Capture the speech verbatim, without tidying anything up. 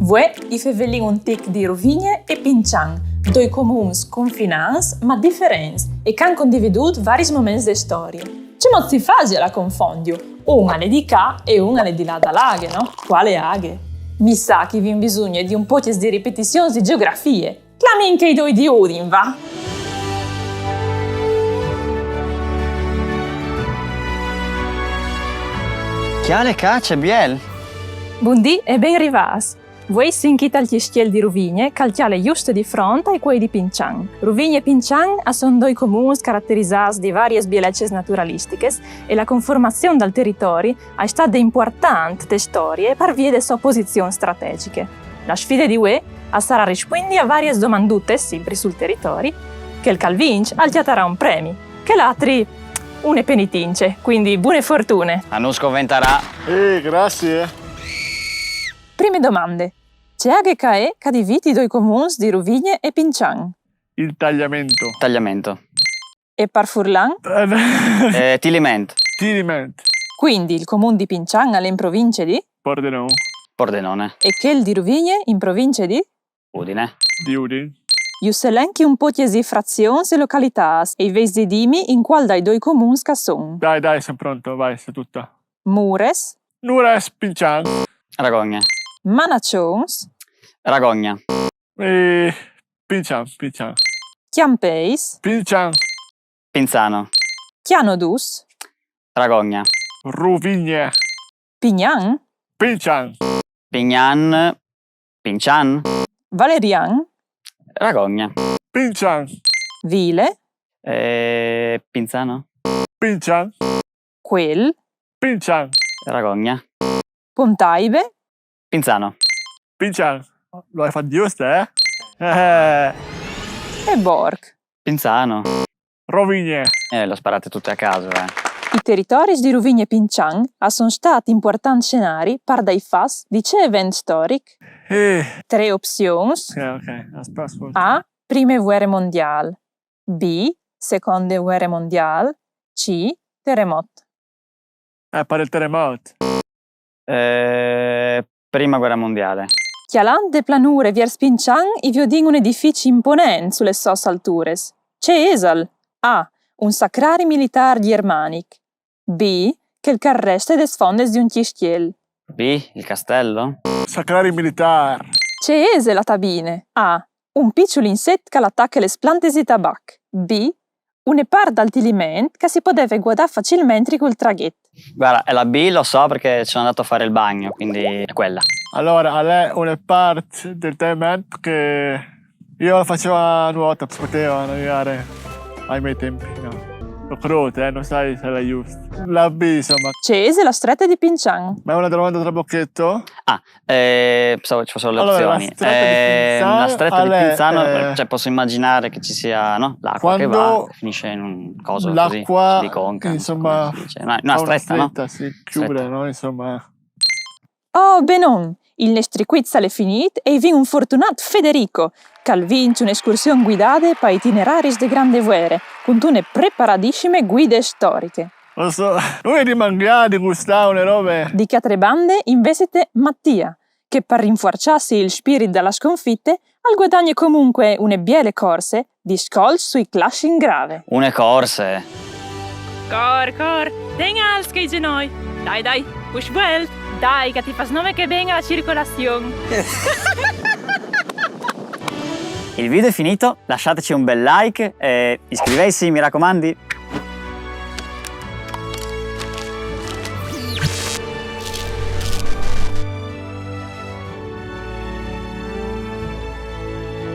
Vuê i fevelìn un tic di Ruvigne e Pincian, doi comuns confinants ma diferents e che a àn condividût varis moments de storie. Cemût si fasal a confondiju? Un al è di ca e un al è di là da la aghe, no? Cuale aghe? Mi sa che i vin bisugne di un pocjis di ripetizions di gjeografie. Clamìn chei doi di Udin, va! Cjale ca, ce biel! Bundì e ben rivâts! Vuê i sin chi tal cjistiel di Ruvigne, che al cjale just di front ai cuei di Pincian. Ruvigne e Pincian a son doi comuns caraterizâts di variis bielecis naturalistichis e la conformazion dal teritori a è stade impuartante te storie par vie de sô posizion strategjiche. La sfide di vuê a sarà rispuindi a variis domandutes, simpri sul teritori. Chel che al vinç al cjatarà un premi, chel altri une penitince, cuindi buine fortune! A nus coventarà. Eh, grazie. Prime domande. Ce aghe che e è che al dividi i doi comuns di Ruvigne e Pincian? Il tagliamento. Tagliamento. E par furlan? Eh, tiliment. Tiliment. Cuindi il comun di Pincian al è in provincie di? Pordenone. Pordenone. E chel di Ruvigne in provincie di? Udine. Di Udin. Jus elenchi un pocjis di frazions e localitâts e i vês di dîmi in cuâl dai doi comuns che a son. Dai, dai, sono pronto, vai, sei tutta. Mures. Nures, Pincian. Ragogne. Manaçons. Ragogne. E Pincian, Pincian. Cjampeis. Pincian. Pinzano. Cjanodus. Ragogne. Ruvigne. Pignan. Pincian. Pignan. Pincian. Valerian. Ragogne. Pincian. Vile. Eh, Pinzano. Pincian. Cuel. Pincian. Ragogne. Pontaibe. Pinzano. Pincian. Lu ai fat just, eh? Eh. E Borc. Pinzano. Ruvigne. Eh, le ho sparate tutte a caso, eh. I teritoris di Ruvigne e Pincian a son stâts impuartants scenaris par dai fats di ce event storic? Eh. Trê opzions. Ok, ok, aspetta, aspetta. A. Prime vuere mondiâl. B. Seconde vuere mondiâl. C. Teremot. Eh, par il teremot. Eh, prima guerra mondiale. Cjalant de planure viers Pincian i viodìn un edifici imponent su lis sôs alturis. Ce isal? A. Un sacrari militâr gjermanic. B. Chel che al reste des fondes di un cjistiel. B, il castello? Sacrari militâr. Ce ise la tabine? A. Un piçul inset che al tache lis plantis di tabac. B. Une part dal tiliment che si podeve guardâ facilmentri cul traghet. Guarda, è la B, lo so perché ci sono andato a fare il bagno, quindi è quella. Allora, al è une part dal tiliment che io facevo a nuoto, si poteva navigare ai miei tempi, no? Lo crôt, eh, non sai se l'è just. La B, insomma. Ce ise la strete di Pincian? Ma è una domanda trabocchetto? Eh, pensavo ci fossero le Allora, la opzioni. stretta di Eh, Pinzano, la stretta di alle, Pinzano, eh, cioè, posso immaginare che ci sia, no? L'acqua che va, quando che finisce in un coso così, l'acqua, di conca, non so insomma, come si dice. No, una fa una stretta, no? Stretta, sì, chiude, Stretta. No? Insomma. Oh, benon! Il nestri quiz al è finît e i vin un fortunât Federico, che al vinç une escursion guidade pai itineraris de Grande Vuere, cuntune preparadissime guide storiche. Lo so, lui di mangiare, di gustare, le robe. Di chê altre bande, invezit, Mattia, che par rinfuarçâsi il spirit da la sconfite, al guadagne comunque une biele corse di scolç sui classi in grave. Une corse. Cor, cor, ten alts chei zenoi. Dai, dai, push vuelt. Dai, che ti fâs nome che ben a la circolazion. Il video è finito, lasciateci un bel like e iscriveisi, mi raccomandi.